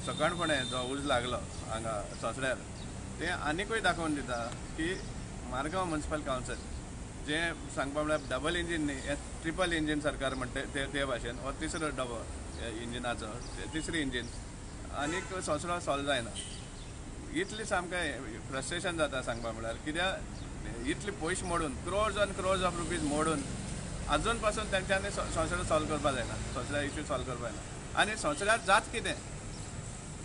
सकाळफुडें जो उजो लागलो हांगा सोसड्यार तें आनिकूय दाखोवन दिता की मारगांव म्युनिसिपल कावन्सील जें सांगपा म्हळ्यार डबल इंजीन न्ही, हें ट्रिपल इंजीन सरकार म्हणटा ते भाशेन हो तिसरो डबो इंजिनाचो, तिसरी इंजीन आनीक सोसरो सॉल्व जायना. इतलें सामकें फ्रस्ट्रेशन जाता सांगपा म्हळ्यार, कित्याक इतले पयशे मोडून crores and crores of rupees मोडून अजून पासून तेंच्यांनी सोंसडो सॉल्व करपा जायना, सोंसड्या इश्यू सॉल्व करपा जायना. आनी सोंसड्यार जात कितें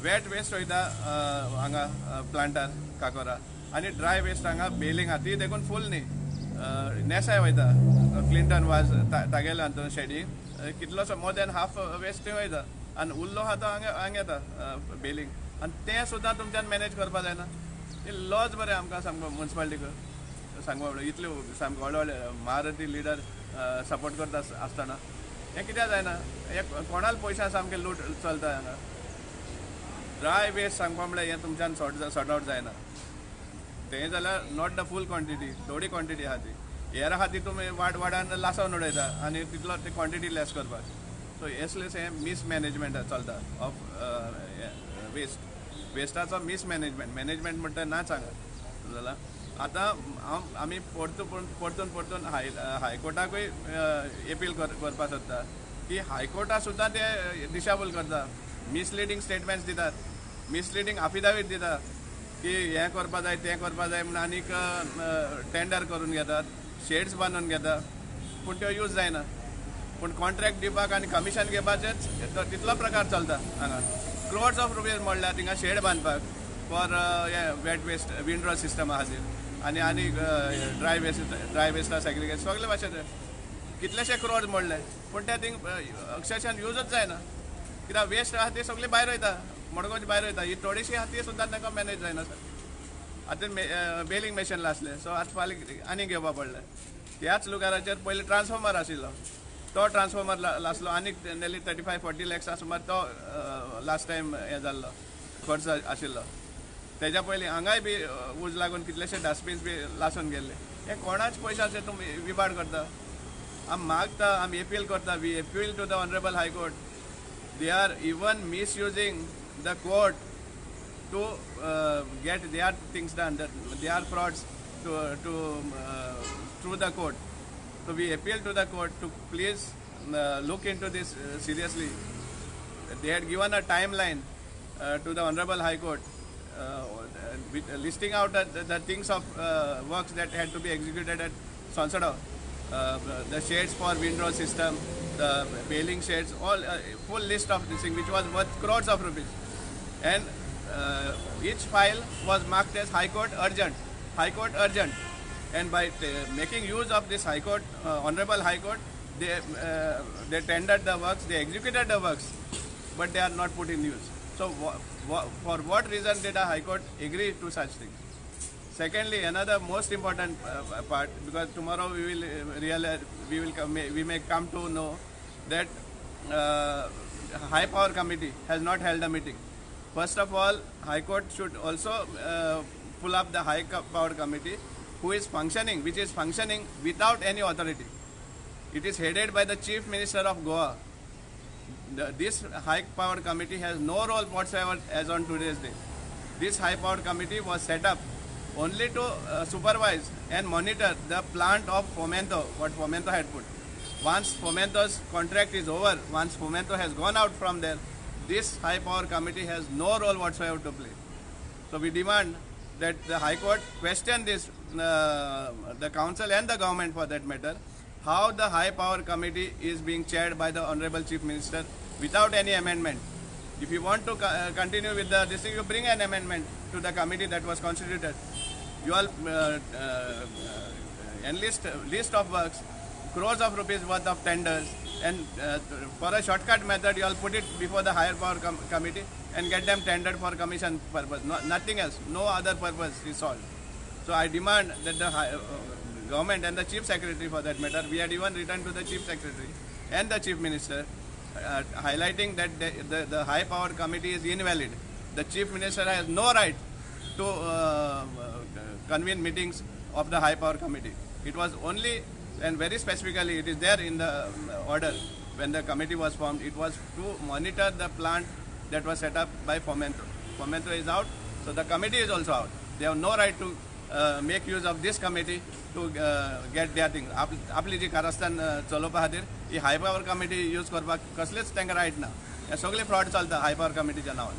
वेट वेस्ट वयता हांगा प्लांटार काकोरा आनी ड्राय वेस्ट हांगा बेलिंग आहा ती देखून फूल न्ही, नेसाय वयता क्लिंटन वाज तागेले हातून शेडी कितलोसो मोर दॅन हाफ वेस्ट थंय वयता आनी उरलो आहा तो हांगा हांगा येता बेलिंग आनी तें सुद्दां तुमच्यान मॅनेज करपा जायना. लॉज बरें आमकां सामको म्युनिसिपालिटीक सांगपा म्हणल्यार इतले सामके व्हडले व्हडले महारथी लिडर सपोर्ट करता आसतना हें कित्याक जायना? हें कोणाल पयशा सामकें लूट चलता हांगा. ड्राय वेस्ट सांगपा म्हणल्यार हें तुमच्यान सॉर्ट आवट जायना. तें जाल्यार not the full quantity, थोडी क्वॉन्टिटी आहा ती, हेर आहा ती तुमी वाड वाडान लासोवन उडयता आनी तितलो ती क्वॉन्टिटी लेस करपाक. सो असलें हें मिसमॅनेजमेंट चलता ऑफ वेस्ट, वेस्टाचो मिसमॅनेजमेंट, मॅनेजमेंट म्हणटा नाच हांगा जाल्यार. आतां हांव आमी परतून परतून परतून हायकोर्टाकूय एपील करपाक सोदता की हायकोर्टा सुद्दां ते दिशाभूल करता, मिसलिडींग स्टेटमेंट्स दितात, मिसलिडींग आफिदावीट दितात की हें करपा जाय तें करपा जाय म्हूण आनीक टेंडर करून घेतात, शेड्स बांदून घेतात, पूण त्यो यूज जायना. पूण कॉन्ट्रॅक्ट दिवपाक आनी कमिशन घेवपाचेच तितलो प्रकार चलता हांगा. क्रोर्स ऑफ रुपीज मोडल्या थिंगा शेड बांदपाक फॉर हें वेट वेस्ट विंड्रो सिस्टमा खातीर आनी आनी ड्राय वेस्ट, ड्राय वेस्टा सेग्रिगेट सगळे भाशेन कितलेशे क्रोर्स मोडले, पूण ते थिंग अक्षरशान यूजच जायना. कित्याक वेस्ट आहा ती सगळी भायर वयता, मडगांवची भायर वयता, ही थोडीशी आहा ती सुद्दां तांकां मॅनेज जायना. आतां बेलिंग मॅशीन लासलें, सो आतां फाल्यां आनी घेवपा पडलें. त्याच लुगाराचेर पयलीं ट्रान्सफॉर्मर आशिल्लो, तो ट्रान्सफॉर्मर लासलो आनीक नेली 35-40 लॅक्सा सुमार तो लास्ट टायम हें जाल्लो खर्च आशिल्लो. तेज्या पयलीं हांगाय बी उज लागून कितलेशे डस्टबीन्स बी लासून गेल्ले. हे कोणाच पयशाचे तुमी विबाड करता. आमी मागता, आमी एपील करता, we appeal to the honourable high court. They are even misusing the court to get their things done, their frauds to through the court. So we appeal to the court to please look into this seriously. They had given a timeline to the Honorable High Court with listing out the things of works that had to be executed at Sonsodo. The shades for windrow system, the baling shades, all full list of this thing which was worth crores of rupees. And each file was marked as High Court urgent, High Court urgent. And by making use of this High Court, Honorable High Court, they tendered the works, they executed the works, but they are not put in use. So for what reason did the High Court agree to such things? Secondly, another most important part, because tomorrow we will realize, we may come to know that High Power Committee has not held a meeting. First of all, High Court should also pull up the High Power Committee, who is functioning, which is functioning without any authority. It is headed by the Chief Minister of Goa. This High Power Committee has no role whatsoever as on today's day. This High Power Committee was set up only to supervise and monitor the plant of Fomento, what Fomento had put. Once Fomento's contract is over, once Fomento has gone out from there, this High Power Committee has no role whatsoever to play. So we demand that the High Court question this, the council and the government for that matter, how the High Power Committee is being chaired by the Honorable Chief Minister without any amendment. If you want to continue with the this thing, you bring an amendment to the committee that was constituted. You all enlist list of works, crores of rupees worth of tenders, and for a shortcut method, you all put it before the Higher Power Committee and get them tendered for commission purpose. No, nothing else, no other purpose is solved. So I demand that the government and the Chief Secretary for that matter, we had even written to the Chief Secretary and the Chief Minister, highlighting that the High Power Committee is invalid. The Chief Minister has no right to convene meetings of the High Power Committee. It was only, and very specifically, it is there in the order when the committee was formed, it was to monitor the plant that was set up by Fomento. Fomento is out, so the committee is also out. They have no right to make use of this committee to get their thing. आपली जी कारस्थान चलोवपा खातीर ही हाय power committee use करपाक कसलेच तांकां right ना. हे सगळे फ्रॉड चलता हाय पावर कमिटीच्या नांवान.